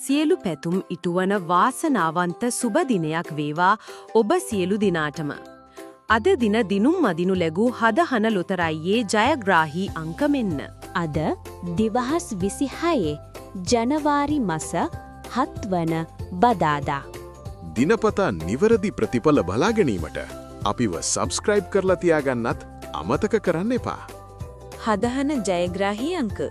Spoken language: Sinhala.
සියලු පැතුම් ඉටුවන වාසනාවන්ත සුබ දිනයක් වේවා ඔබ සියලු දිනාටම. අද දින දිනුම් මදිනු ලැබූ හදහන ලොතරැයියේ ජයග්‍රාහී අංක මෙන්න. අද 2026 ජනවාරි මස 7 වන බදාදා. දිනපතා නිවැරදි ප්‍රතිඵල බලා ගැනීමට අපිව සබ්ස්ක්‍රයිබ් කරලා තියාගන්නත් අමතක කරන්න එපා. හදහන ජයග්‍රාහී අංක.